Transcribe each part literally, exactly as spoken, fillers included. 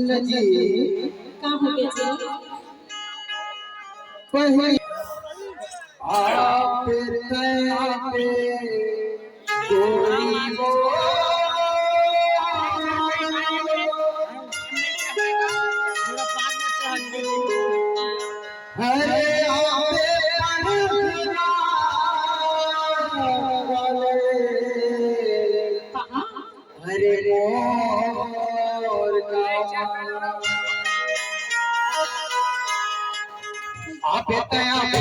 जी। का हो गे जी? पहली आप तय आप गोरी वो। अरे आप वाले। कहाँ? अरे मोर गाँव। आप तय आप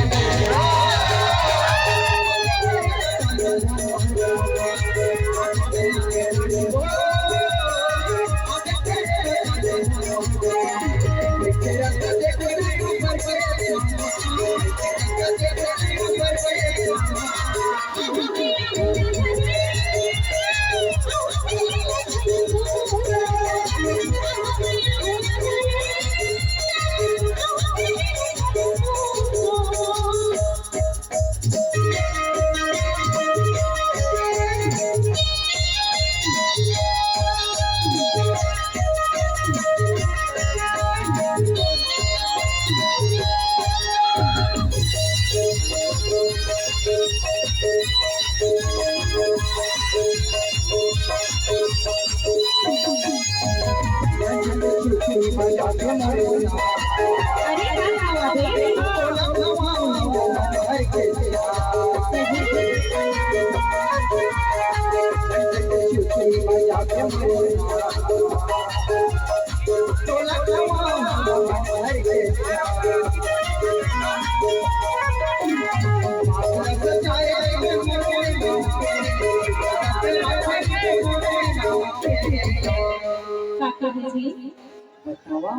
का कहे जी? बतावा।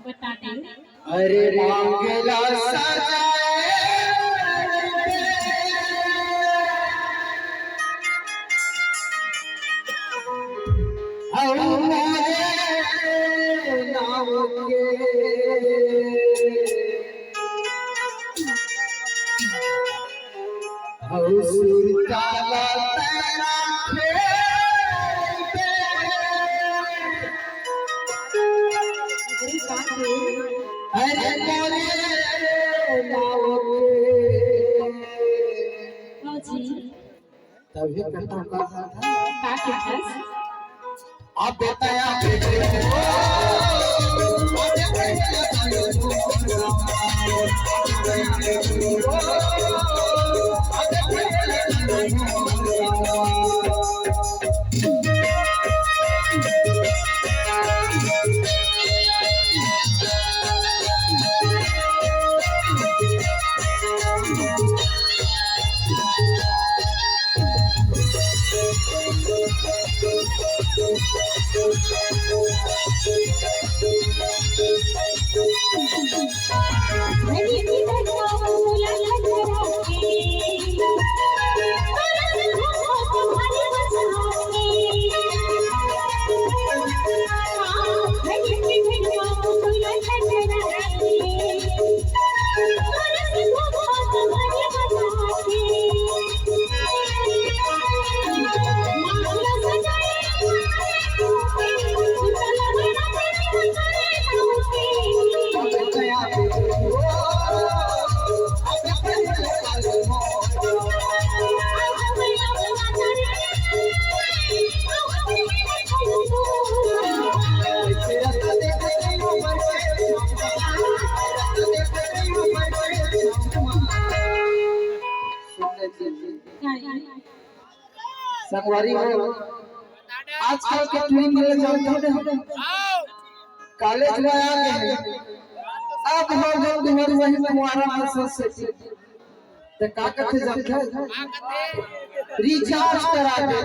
बता दे। अरे मांगेला सजाए अउ मोरे नाव के। अउ सुरताला तेरा खेल पे। अरे मोरे नाव के। हाँ जी। तभी कथा का था। का कथा? अब बताया। संगवारी हो, आजकल के पीढ़ी में जानते हो, कॉलेज में आ गए, अब हो गए तुम्हारी वही तुम्हारा सोसाइटी। तो का करते जानते हो? रिचार्ज करा दे।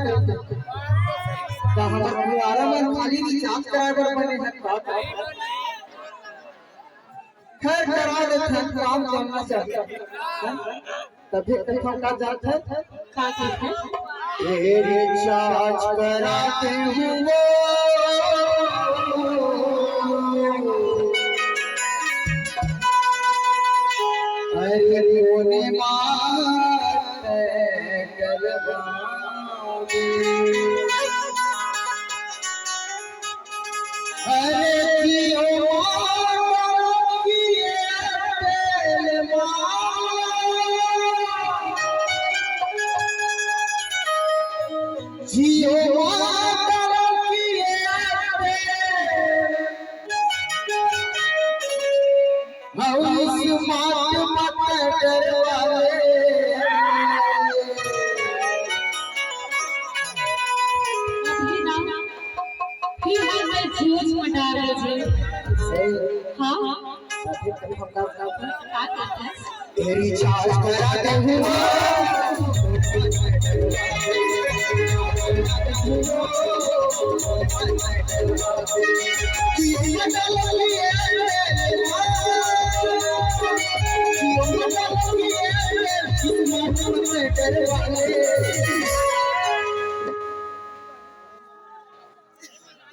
तो हमारे तुम्हारा मन खाली रिचार्ज कराए बर बने हैं का? खैर, करा देते हैं, काम करना चाहिए। तभी कथा का जात है। का जात है? ए रिचार्ज कराते हुए। अरे कोने मार करवा। अरे रिचार्ज करा दे हूँ।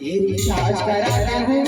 रिचार्ज करा दे हूँ।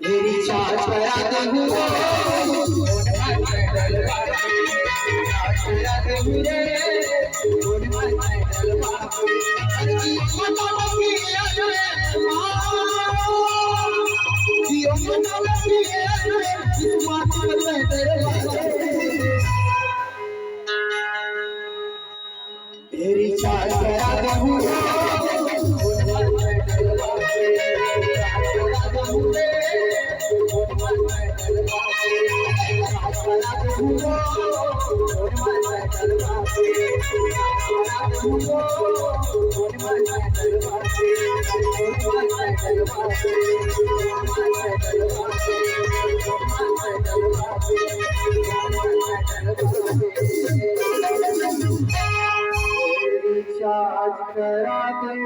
रिचार्ज करा दे हूँ। रिचार्ज करा दे हूँ। रिचार्ज करा दे।